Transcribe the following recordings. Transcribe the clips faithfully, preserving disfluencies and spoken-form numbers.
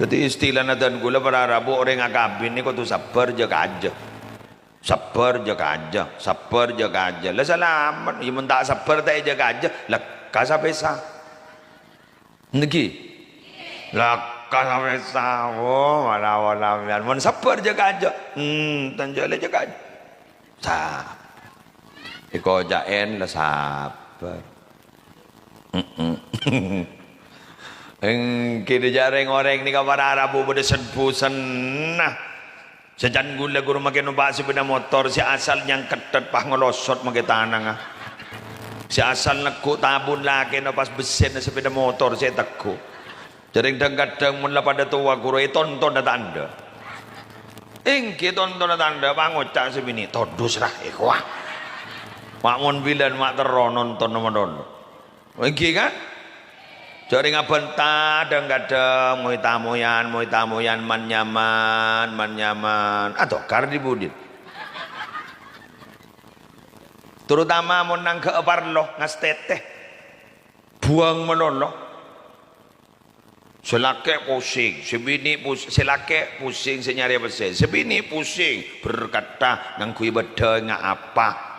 Dhâddhi istilana dân kaulâ para rabu orèng akabin nèko kodhu sabbhâr jâ-kajâ. Sabbhâr jâ-kajâ, sabbhâr jâ-kajâ. La salamet, yâ mon ta' sabbhâr ta' èjâ-kajâ, lekka sapèsa. Nèghi? Lekka sapèsa, wo, manawa sampèyan. Mon sabbhâr jâ-kajâ, hmm, tan jâ' la jâ-kajâ. Sa-, èkoca'èn la sabbhâr. Mm-mm. Èngghi dhâjâ rèng-orèng nèka para rabu bâdâ sen-bhusenna. Sè can kaulâ ghuru makè nompa' sepeda motor, sè asal nyangkeddhât pas ngalosot makè tanangnga. Sè asal neggu' tabun lakèna pas bessèna sepeda motor sè èteggu'. Jhârèng dhâng-kadhâng mon la padâ towa ghuru ètontona ta' endâ'. Èngghi tontona ta' endâ', pangoca' sè binè', "Todus ra, èkowa." Ma' mon bilân ma' terro nonton ma' terro. Èngghi, kan? Jhârèng abhânta dhâng-kadhâng, moy-tamoyan, moy-tamoyan, man-nyaman, man-nyaman. Atokar dhi-budhi. Terutama mon nangghâ'â parlo, ngastètè. Buwâng malolo. Sè lakè' posèng, sè binè' pus-, sè lakè' posèng, sè nyarè pèssè. Sè binè' posèng, berkatta, ngangghuy bâddhâ nga' apa.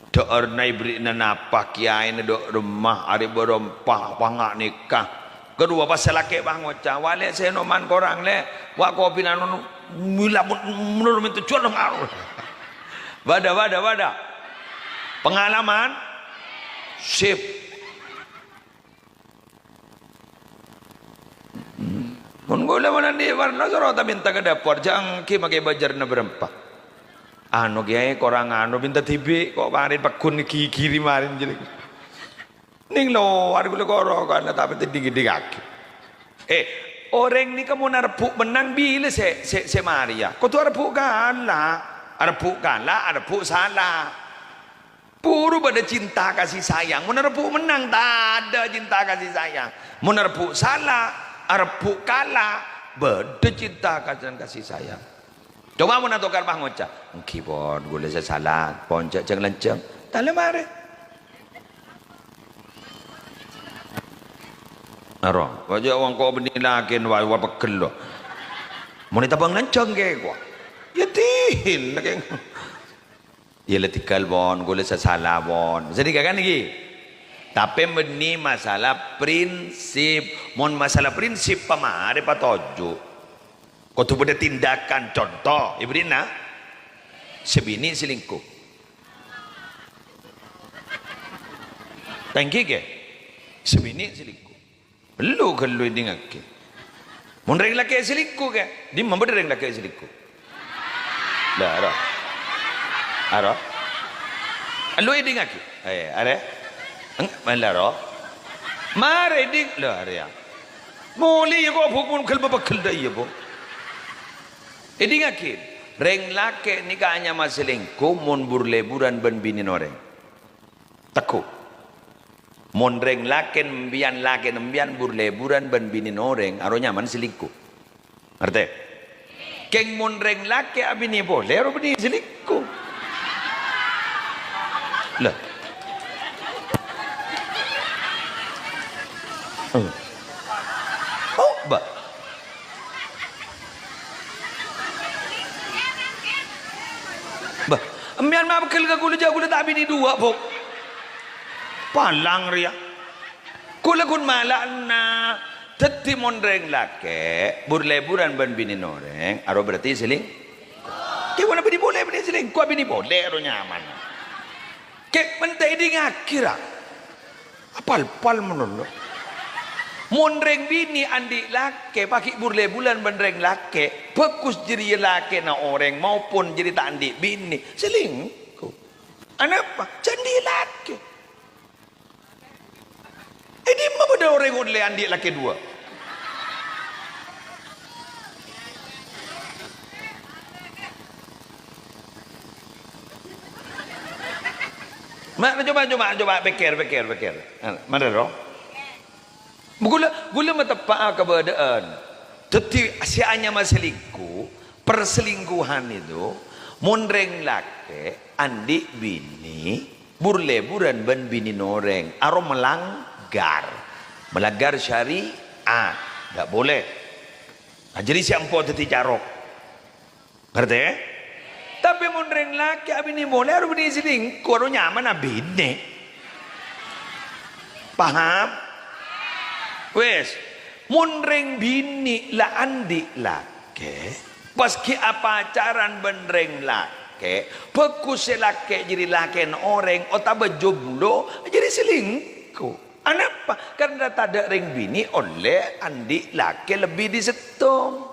Dhâ'ârna èbherri'na napa, kèyaèna dâ' remma, arè bârâmpa, panga' nèka. Kaduwâ pas sè lakè' pangoca', "Wa', Lè', sè ènoman korang, Lè'. Wa', kopina nono, mila mon-, menurut itu jual dong, anu." Bâdâ, bâdâ, bâdâ. Pengalaman. Sip. Mon kaulâ mon andi' parlo, soro ta' mènta ka dâpor, jhâ' èngghi makè bâjârna bârâmpa. Anu, kèyaè korang anu, mènta dhibi', ko' marèn pagghun ghighiri marèn jârèya. Nèng lowar kaulâ korokan, tapè tèdhing-èdhingngaghi. Eh, orèng nèka mon arebbhu' mennang bilâ sè, sè, sè marèya? Kodhu arebbhu' kala. Arebbhu' kala, arebbhu' sala. Buru bâdâ cinta kasih sayang. Mon arebbhu' mennang, tadâ' cinta kasih sayang. Mon arebbhu' sala, arebbhu' kala, bâdâ cinta kasih, kasih sayang. Coba mon atokar pangoca', "Èngghi, pon, kaulâ sè sala, pon, jhâ', jhâ' lanjhâng." Talè marè. Aro, wajâ wong ko' bânnè lakèn, wa, wa pegghel lo. Mon ètabâng lanjhâng kè, ko'. Yâ, din, kè. Yâ, la tèghâl, pon, kaulâ sè sala, pon. Sanèka kan, èngghi? Tapè bânnè masalah prinsip. Mon masalah prinsip, pamarè patoju'. Kodhu bâdâ tindakan, conto, èbherri'na, sè binè' selingkuh. Ta' èngghi, kè? Sè binè' selingkuh. Ghâllu, ghâllu èdhingngaghi. Mon rèng lakè' selingkuh, kè? Dimma bâdâ rèng lakè' selingkuh? Lah, aro. Aro. Ghâllu èdhingngaghi. Eh, arè. Eng-, mala ro. Marè ding-, lho, arèya. Molè, yâ, ko' bu-, pon ghel-, pegghel dâ' iyâ, Bu. Èdhingngaghi, rèng lakè' nèka anyama selingkuh mon bur-lèburan bân binèna orèng. Tegghu'. Mon rèng lakè' empèyan, lakè'na empèyan bur-lèburan bân binèna orèng, aro nyamana selingkuh. Ngartè? Kèng mon rèng lakè' abinè polè, aro bânnè selingkuh. Lah. Eh. Oh, Mbak. Bah, empèyan ma' pegghel ka kaulâ, jhâ' kaulâ ta' abinè duwâ', Bu. Palang rèya. Kaulâ ghun mala'ana. Dhâddhi mon rèng lakè' bur-lèburan bân binèna orèng, aro berarti seling-, kèwana binè polè, binè selingkuh, binè polè aro nyamana. Kè' menta èdhingngaghi, ra. Apal-pal malolo. Mon rèng binè' andi' lakè', paghi' bur-lèburan bân rèng lakè', bhâghus jârèya lakè'na orèng maupun jârèya ta' andi' binè', selingkuh. Anapa? Jhâ' andi' lakè'. È dimma bâdâ orèng ollè andi' lakè' duwâ'? Ma', coba, coba, coba, pèkkèr, pèkkèr, pèkkèr. Mara, ro. Ghulâ, ghulâ mateppa'a kabâdâ'ân. Dhâddhi, sè anyama selingkuh, perselingkuhan itu, mon rèng lakè' andi' binè', bur-lèburan bân binèna orèng, aro melanggar. Melanggar syariat, ndak boleh. Nah, jadi sè ampo dhâddhi carok. Ngartè? Tapè mon rèng lakè' abinè molè, arowa binè selingkuh, arowa nyamana binè. Paham? Wes, mon rèng binè la andi' lakè', pas ghi' apacaran bân rèng lakè', bhâghus sè lakè' jârèya lakèna orèng otabâ jomblo, jârèya selingkuh. Anapa? Karna tadâ' rèng binè ollè andi' lakè' lebbi dâri sèttong.